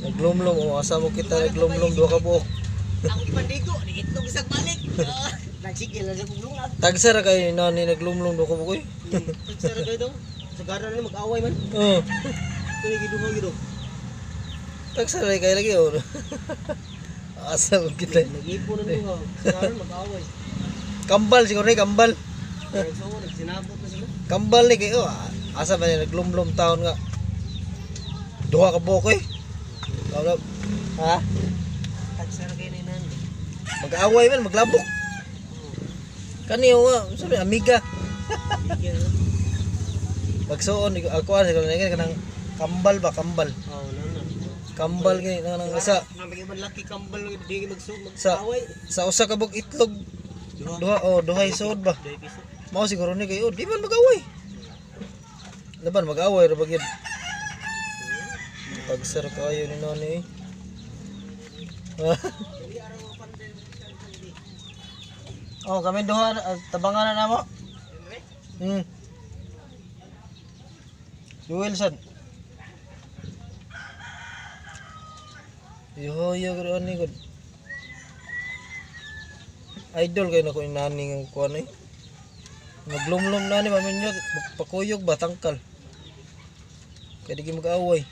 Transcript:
Naglumlum oh, asa mo kita naglumlum duha ka buok. Ako ipandigo, ni itlog isang balik. Ah, nagsigil na sa kuglungan. Tagsa ra kayo ni nani naglumlum duha ka buok oy. Sir kayo daw. Sagara na mag-away man. Oh, Ito ni giduha gido. tagsa ra kayo lagi oh. Asa mo kita. Nag-ipon na duha. Sagara mag-away. Kambal siguro ni kambal. So, nagsinabot na sila. Kambal ni kayo. Ah, asa ba ni naglumlum taon nga. Duha ka buok oy. Wala. Ha? Tagsara kayo ni nani. Mag-away man, maglabok. Kaniyo nga, sabi amiga. Bigyan na. Magsuon ako ano siguro ni kanang kambal ba kambal. Oh, na na. Kambal gani nang sa Nang ibang laki kambal di magsu Sa- mag-away. sa usa ka buok itlog Duha. duha oh duhay suod ba. Duha piso. Mao siguro ni kayo, di man mag-away. Laban mag-away ra ba gyud. Pagsar kayo ni nani eh. Oh, kami duha tabangan na namo. Si Wilson. Yo yo gud ani gud. Idol kayo na ko ni nani nga kuan eh. Maglumlum na ni maminyo, pakuyog ba tangkal. Kaya di kayo mag-away.